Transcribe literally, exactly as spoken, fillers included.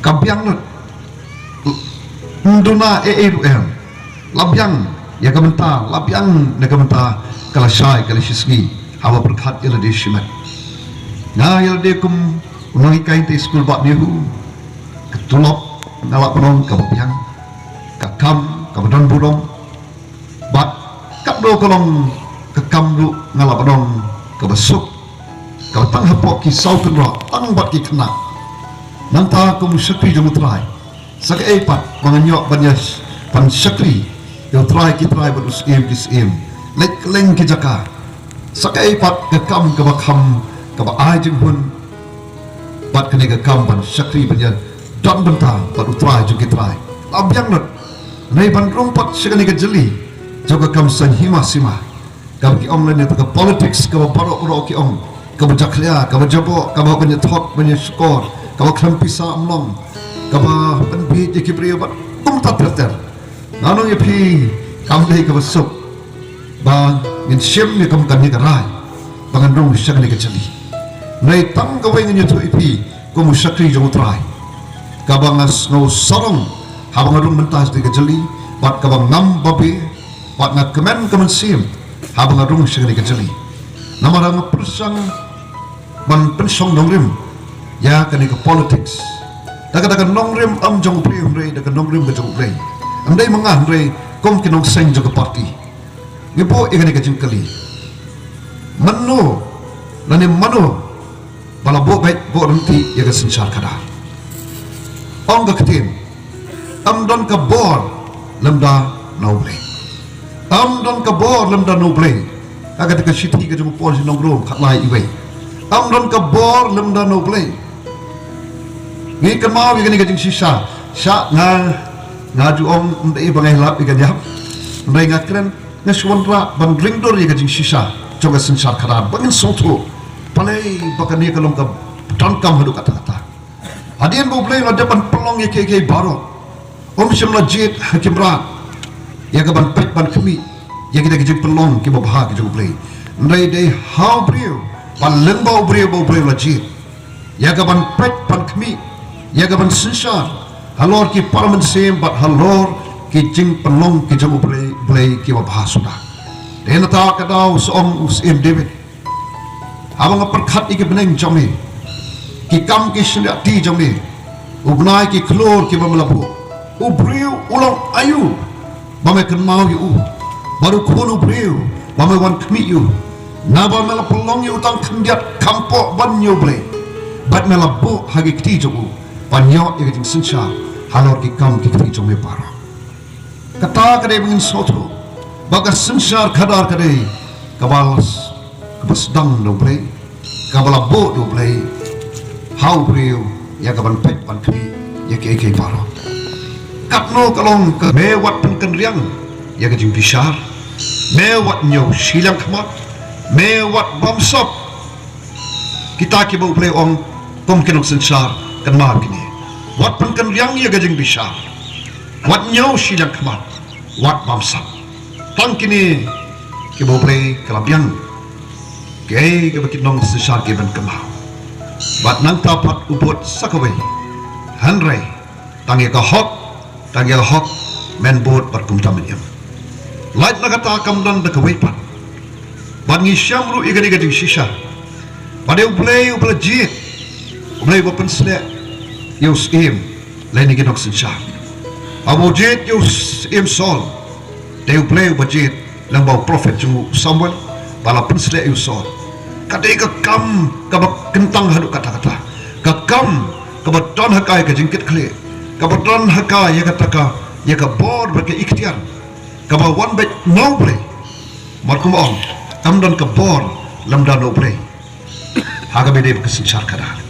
Ka biang lut. Ym duna ei ei ruh em. La biang ïa ka mynta, la biang na ka mynta, ka la shai, ka la shisngi. Haba pyrkhat ïa lade shimet. Nga ïa lade kum u nonghikai te skul Bah NEHU. Ka tulop nga la pynlong kaba biang. Ka kam kaba don burom. Bad katno ka long ka kam ruh nga la pynlong kaba suk. Kaba tang hapoh ki saw kynroh tang bad ki khynnah. Nangta kum u shakri jong u Trai, sa kaei pat ba ngan ïoh ban ïa ban shakri ïa u Trai ki trai bad u Syiem ki syiem, leit kylleng ki jaka. Sa kaei pat ka kam kaba kham, kaba ai jinghun, bad kane ka kam ban shakri ban ïa don bynta bad u Trai jong ki trai. La biang lut. Hynrei ban rung pat sha kane ka jylli jong ka kam saiñ hima sima, kaba ki ong lane ka politics kaba baroh baroh ki ong, kaba jakhlia, kaba jaboh, kaba ban ïa thok ban ïa shukor, kaba khlem pisa ym long, kaba pynbieit ïa ki briew bad kumta ter ter. Nga ong ïa phi, kam dei kaba suk ba ngin shim ïa ka kam kane ka rai ba ngan rung sha kane ka jylli. Hynrei tang kawei ngan ïathuh ïa phi kum u shakri jong u Trai, kaba nga sngew sarong haba nga rung mynta sha kane ka jylli, bad kaba ngam babe, bad nga kmen ka mynsiem haba nga rung sha kane ka jylli. Namar nga pyrshang ban pynshong nongrim ïa kane ka politics. Da ka, da ka nongrim ym jong u briew hynrei da ka nongrim ka jong U Blei. Ym dei ma nga hynrei kum ki nongseng jong ka party. Ngi buh ïa kane ka jingkylli. Mano lane mano ba la buh beit buh ryntih ïa ka synshar khadar? Ong ka ktien, ym don ka bor lymda na U Blei. Ym don ka bor lymda na U Blei. Ha kata ka shithi ka jong u Paul sha ki nong Rom khatlai, iwei. Ym don ka bor lymda na U Blei. Ngi kynmaw ïa kane ka jingshisha. Sha nga, nga ju ong ym dei ba nga ïalap ïa ka niam. Hynrei nga kren, nga shu wanrah ban ring dur ïa ka jingshisha jong ka synshar khadar ba ngin sngewthuh. Balei ba kane ka long ka donkam haduh katta katta? Hadien ba U Blei u la dep ban pynlong ïa kiei kiei baroh, um shym la jied ha ki mrad ïa ka ban peit ban khmih ïa kita ki jingpynlong kiba bha ki jong U Blei. Hynrei dei ha u briew, ba lyngba u briew ba U Blei u la jied ïa ka ban peit ban khmih, ïa ka ban synshar halor ki para mynsiem bad halor ki jingpynlong ki jong U Blei, Blei kiba bha suda. Te nangta ka daw sa ong u Syiem David, haba nga pyrkhat ïa ki bneng jong me, ki kam ki shynriahti jong me, u bnai ki khlur kiba me la buh, u briew u long aïu ba me kynmaw ïa u, bad u khun u briew ba me wan khmih ïa u? Naba me la pynlong ïa u tang khyndiat kham poh ban ïa U Blei, bad me la buh ha ki kti jong u ban ïoh ïa ka jingsynshar halor ki kam ki kti jong me baroh. Kata ka dei ba ngin sngewthuh ba ka synshar khadar ka dei kaba las, kaba sdang da U Blei, kaba la buh da U Blei ha u briew ïa ka ban peit ban khmih ïa kiei kiei baroh. Katno ka long ka, me wat pynkynriang ïa ka jingbishar, me wat ñiew shiliang khmat, me wat bamsap. Kita kiba U Blei u ong kum ki nongsynshar, kynmaw kine. Wat pynkynriang ïa ka jingbishar. Wat ñiew shiliang khmat. Wat bamsap. Tang kine kiba U Blei ka la biang. Kiei kiba ki nongsynshar ki ban kynmaw. Bad nangta pat u bud sa kawei. Hynrei tang ïa ka hok, tang ïa ka hok men bud bad kumta men im. Lait na kata kam don da kawei pat. Bad ngi shem ruh ïa kane ka jingshisha ba dei U Blei uba la jied, U Blei uba pynshlur ïa u Syiem lane ki nongsynshar. Haba u jied ïa u Syiem Saul, dei U Blei uba jied lyngba u prophet jong u Samuel ba la pynshlur ïa u Saul. Ka dei ka kam kaba kyntang haduh katta katta. Ka kam kaba don ha ka ïa ka jingkitkhlieh, kaba don ha ka ïa kata ka, ïa ka bor bad ka iktiar kaba wan beit na U Blei. Mar kumba ong, ym don ka bor lymda na U Blei ha kaba ïadei bad ka synshar khadar.